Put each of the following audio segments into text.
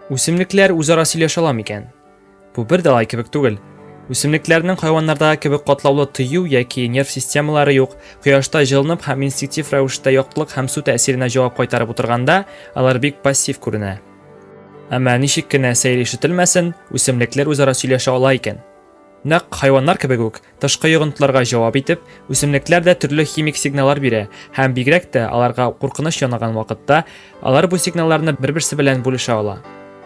Үсемлекләр үзара сөйләшә ала микән? Бу бер дә алай кебек түгел. Үсемлекләрнең хайваннардагы кебек катлаулы тою яки нерв системалары юк. Кояшта җылынып һәм инстинктив рәвештә яктылык һәм су тәэсиренә җавап кайтарып утырганда, алар бик пассив күренә. Әмма ничек кенә сәер ишетелмәсен, үсемлекләр үзара сөйләшә ала икән. Нәкъ хайваннар кебек үк, тышкы йогынтыларга җавап итеп, үсемлекләр дә төрле химик сигналлар бирә һәм бигрәк тә аларга куркыныч янаган вакытта, алар бу сигналларны бер-берсе белән бүлешә ала.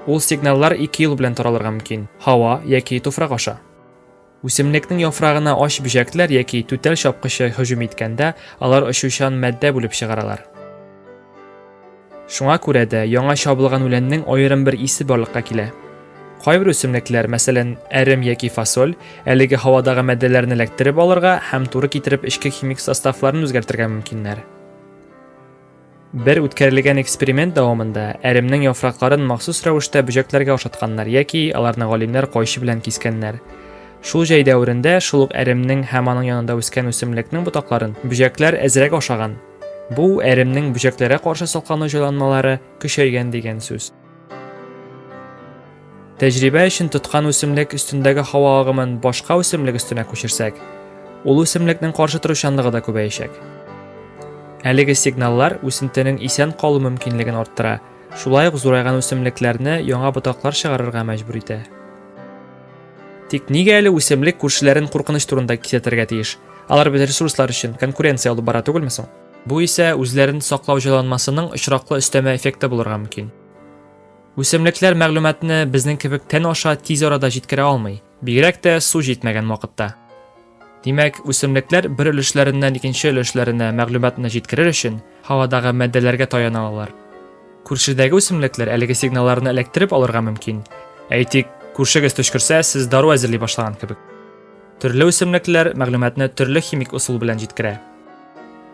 Ул сигналлар ике юл белән таралырга мөмкин, һава яки туфрак аша. Үсемлекнең яфрагына ач бөҗәкләр яки түтәл чапкычы һөҗүм иткәндә, алар очучан матдә бүлеп чыгаралар. Шуңа күрә дә яңа чабылган үләннең аерым бер исе барлыкка килә. Кайбер үсемлекләр, мәсәлән, әрем яки фасоль, әлеге һавадагы матдәләрне эләктереп алырга һәм туры китереп эчке химик составларын үзгәртергә мөмкиннәр. Бер үткәрелгән эксперимент дәвамында әремнең яфракларын махсус рәвештә бөҗәкләргә ашатканнар яки аларны галимнәр кайчы белән кискәннәр. Шул җәй дәверендә шул ук әремнең һәм аның янында үскән үсемлекнең ботакларын бөҗәкләр әзрәк ашаган. Бу әремнең бөҗәкләргә каршы саклану җайланмалары көчәйгән дигән сүз. Тәҗрибә өчен тоткан үсемлек өстендәге һава агымын башка үсемлек өстенә күчерсәк, ул үсемлекнең каршы торучанлыгы да күбәячәк. Әлеге сигналлар үсентенең исән калу мөмкинлеген арттыра, шулай ук зурайган үсемлекләрне яңа ботаклар чыгарырга мәҗбүр итә. Тик нигә әле үсемлек күршеләрен куркыныч турында кисәтергә тиеш? Алар бит ресурслар өчен конкуренция алып бара түгелме соң? Бу исә үзләрен саклау җайланмасының очраклы өстәмә эффекты булырга мөмкин. Үсемлекләр мәгълүматны безнең кебек тән аша тиз арада җиткерә алмый, бигрәк тә су җитмәгән вакытта. Димәк, үсемлекләр бер өлешләреннән икенче өлешләренә мәгълүматны җиткерер өчен һавадагы матдәләргә таяна алалар. Күршедәге үсемлекләр әлеге сигналларны эләктереп алырга мөмкин. Әйтик, күршегез төчкерсә, сез дару әзерли башлаган кебек. Төрле үсемлекләр мәгълүматны төрле химик ысул белән җиткерә.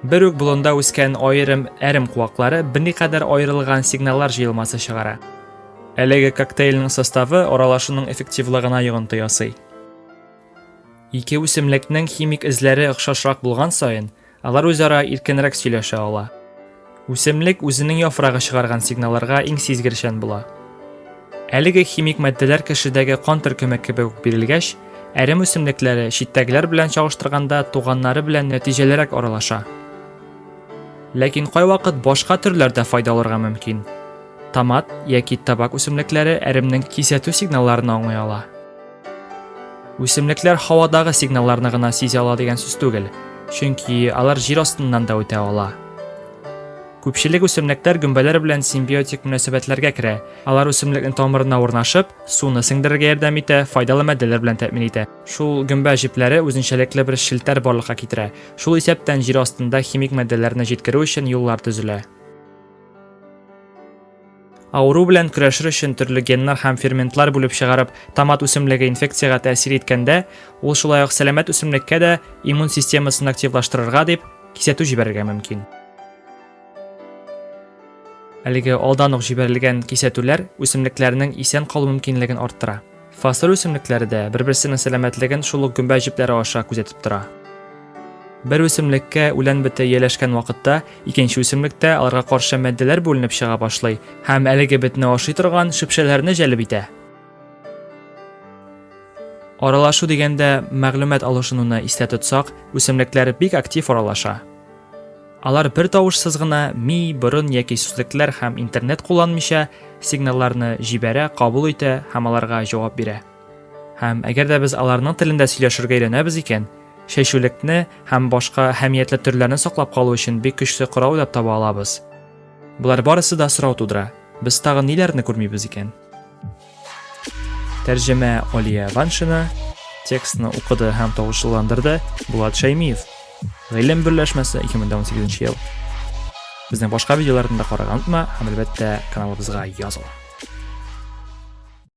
Бер үк болында үскән аерым әрем куаклары берникадәр аерылган сигналлар җыелмасы чыгара. Әлеге коктейльнең составы аралашуның эффективлыгына йогынты ясый. Ике үсемлекнең химик эзләре охшашрак булган саен, алар үзара иркенрәк сөйләшә ала. Үсемлек үзенең яфрагы чыгарган сигналларга иң сизгерчән була. Әлеге химик матдәләр кешедәге кан төркеме кебек үк бирелгәч, әрем үсемлекләре читтәгеләр белән чагыштырганда туганнары белән нәтиҗәлерәк аралаша. Ләкин кайвакыт башка төрләр дә файда алырга мөмкин. Томат яки табак үсемлекләре әремнең кисәтү сигналларын аңлый ала. Үсемлекләр һавадагы сигналларны гына сизә ала дигән сүз түгел, чөнки алар җир астыннан да үтә ала. Күпчелек үсемлекләр гөмбәләр белән симбиотик мөнәсәбәтләргә керә. Алар үсемлекнең тамырына урнашып, суны сеңдерергә ярдәм итә, файдалы матдәләр белән тәэмин итә. Шул гөмбә җепләре үзенчәлекле бер челтәр барлыкка китерә. Шул исәптән җир астында химик матдәләрне җиткерү өчен юллар төзелә. Авыру белән көрәшер өчен төрле геннар һәм ферментлар бүлеп чыгарып, томат үсемлеге инфекциягә тәэсир иткәндә, ул шулай ук сәламәт үсемлеккә дә иммун системасын активлаштырырга дип кисәтү җибәрергә мөмкин. Әлеге алдан ук җибәрелгән кисәтүләр үсемлекләрнең исән калу мөмкинлеген арттыра. Фасоль үсемлекләре дә бер-берсенең сәламәтлеген шул ук гөмбә җепләре аша күзәтеп тора. Бер үсемлеккә үлән бете ияләшкән вакытта, икенче үсемлектә аларга каршы матдәләр бүленеп чыга башлый һәм әлеге бетне ашый торган шөпшәләрне җәлеп итә. Аралашу дигәндә мәгълүмат алышынуны истә тотсак, үсемлекләр бик актив аралаша. Алар бер тавышсыз гына ми, борын яки сүзлекләр һәм интернет кулланмыйча сигналларны җибәрә, кабул итә һәм аларга җавап бирә. Һәм әгәр дә без аларның телендә сөйләшергә өйрәнәбез икән, чәчүлекне һәм башка әһәмиятле төрләрне саклап калу өчен бик көчле корал уйлап таба алабыз. Болар барысы да сорау тудыра. Без тагын ниләрне күрмибез икән? Тәрҗемә Алия Ваншина, текстны укыды һәм тавышлыландырды Булат Шәймиев. Гыйлем берләшмәсе 2018 ел. Безнең башка видеоларны да карарга онытма һәм әлбәттә каналыбызга языл.